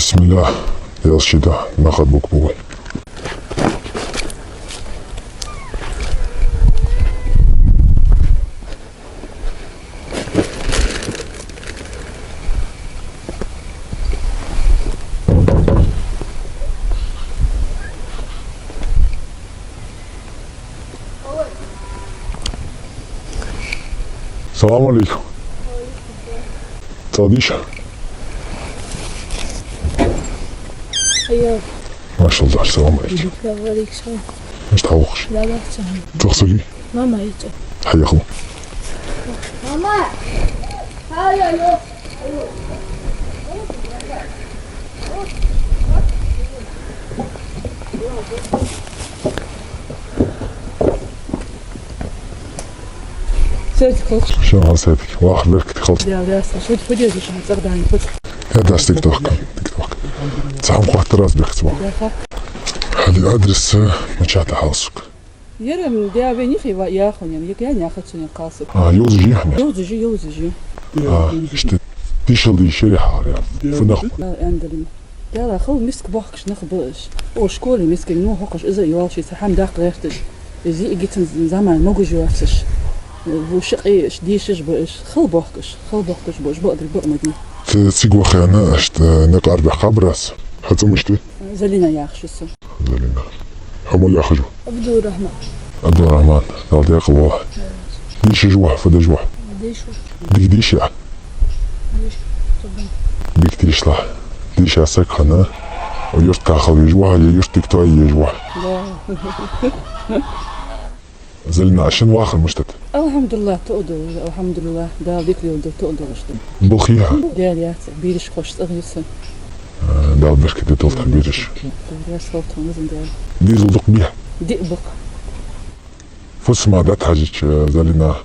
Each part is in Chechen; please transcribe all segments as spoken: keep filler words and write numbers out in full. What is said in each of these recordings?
بسم الله. Дала шийда, нахад букбугу. السلام عليكم. تقديش؟ ايوه. ما شاء الله، السلام عليكم. السلام عليكم. مش تحوخش؟ لا، لا، تسلم. تغسلي؟ ماما، يجي. حياكم. ماما، هاي، هاي. Светик, хочешь? Шо, Светик, вах, берк, ты хочешь? Да, да, слушай, хоть подержи, что мы тогда не хоть. Я да, тик-ток, тик-ток. Сам хватит раз бегать, вах. Да, ха. Хали адрес, э, мачата халсук. Ярам, да, вени хива, я хунин, я, я не хочу не калсук. А, юз жи, хана. Юз жи, юз жи. А, иште, тишел ди шери харя. Фунах. Эндрин. Дала хал миск бохкаш нах баш. О школе миск ну хокаш иза юал ши сахам дак герташ. Изи игитин заман могу жуатсаш. Ву шиқи ш дишиш баш. Хал бохкаш, хал бохкаш баш, бо адри бо мадни. Т-, цигу хана, ашт, э, не карбе хабрас. Хацамышты? Залина яхшуса. Залина. Хамал яхажу. عبد الرحمن. عبد الرحمن. Дала декъ ло. Диши жуа, фада жуа. Диши. Дик диши. Диши. Дик дишла. Диши асак хана. Юрт кахал вижуа, я юрт дик той ежуа. Да. Залина, ашин вахар муштат. الحمد لله, то удул, الحمد لله, Дала дик лил да, то удул, что. Бухиха. Да, да, бириш хош, цагиса. Э, Дала беркет долта бириш. Да, я салтун, да. Дизу дук бия. Ди бук. Фусма да тажич, э, Залина.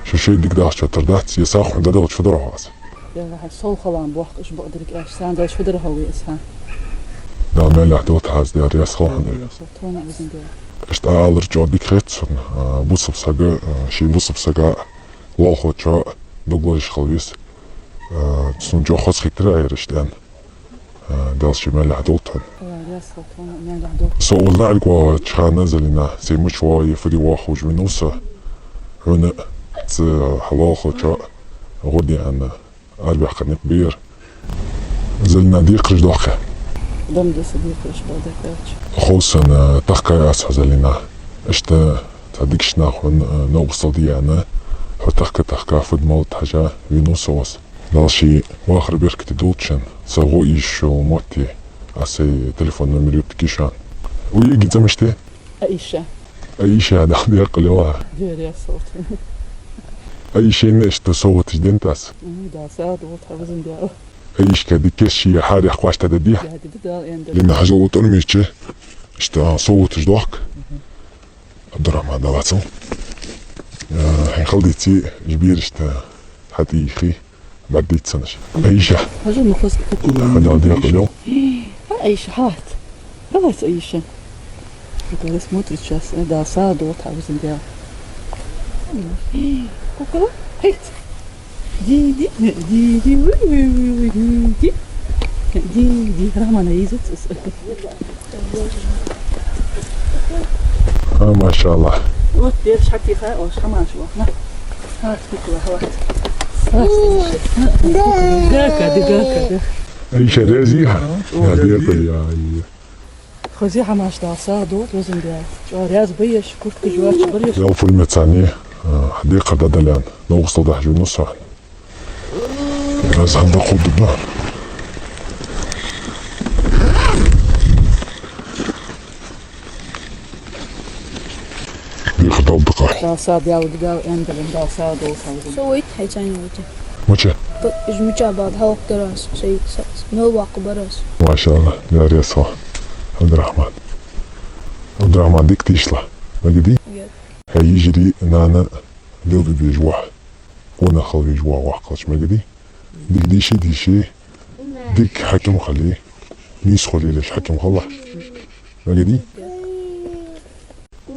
Шо шей дик дах чотар да, я сахун да дол чудор хас. Я ла сол халан бохкаш бо дирик аш сан дол чудор хал я сан. Да, мелах долта хас, да, я сахун. Салтун, да. Ишта алар чо дик хетсун, а, бусап сага, а, ши бусап сага лол хочо дуглаш халвис, а, сун чо хос хитра айрыштан. А, Дала ши мелах долтан. Со узнали ква чхана Залина, се муч ва ефри ва хуж минуса. Хуна ц халол хочо гудиана. Арбяхъа никъ бир. Залина дикъриш дохъя. Дам да са дикъриш бадакъяч. Ховсан, э, тахкай ас Залина. Ишта та дикшна хун, э, ногъусал дияна. Хо тахка тахка фуд мал тажа вину соос. Дала ши вахар беркати дулчан. Са го ишо моти. Асай телефон номер юрт кишан. Уйи гицамыште? Аиша. Аиша, да, да, къалева. Дерия сот. Аиша не что совут ждентас. М, да, сад вот хавзын да. Аишка, ди кеши хари хвашта да ди. Да, ди да, энда. Лина хажа утон мече. Что совут ждок. Абдурахман да вацал. Э, халдици жбир что хати ихи. Баддитсанаш. Аиша. Хажу мухас. Хадал диакъ лёл. А, Аиша, хат. Давай, Аиша. Кукла смотрит сейчас. Э, да, саду вот хавзын да. Кукла? Хейт. Ди, ди, ди, ди, уи, уи, уи, уи, ди, ди. Ди, ди, Романа изыц. А, машалла. Вот, дер шатиха, о, шамаш, вот, на. Ха, кукла, вот. Гака, ди гака, ди. Аиша, резиха. О, я, дер, я, я. Хози хамаш да саду, розын да. Чо, ряз быеш, куртка жуач, быеш. Ял фулмецани, а, ди къарда далян. Но устал да жуну са. Разанда кулдуна. Бир хаталдыка. Далса дял гидал эндалин далса долса. Со уйт хайчани уйт. Моча. Жмуча бад халк дарас. Сей мел вак барас. Машалла, дарясо. Абдурахман. Абдурахман дик тишла. Магиди? Хай жири нана дилби бежва. Кона халвиж ва ва калч мегади. Дик диши диши. Дик хаким хали. Нис хали леш хаким хала. Мегади.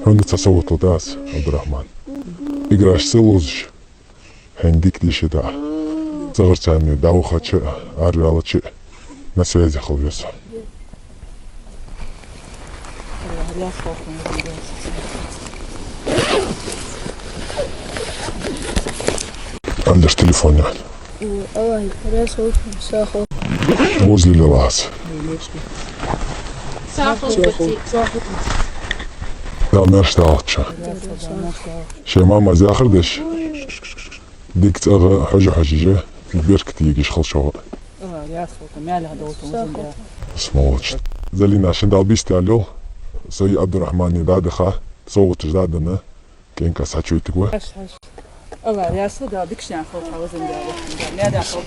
Хонда цаса утла дас, Абдурахман. Играш сылузш. Хен дик диши да. Цагар цами дау хачы, арвялачы. На связи хила веза. Андерш телефон. Ой, Аллах, раз хила, сахал. Возле лилас. Сахал. Да, мерш далча. Шема ма захар деш. Дик цӀагӀа хьожа-хьожа, беркате йигиш хила шугӀа. Смолч. Залина, шин дал бистал йол. Сой Абдурахмани дадаха. СовгӀаташ дадана. КӀенка сачуйтиг ва. Хаш, хаш. Аллах, я суда, дикшнян хила везан да. Ня да хила.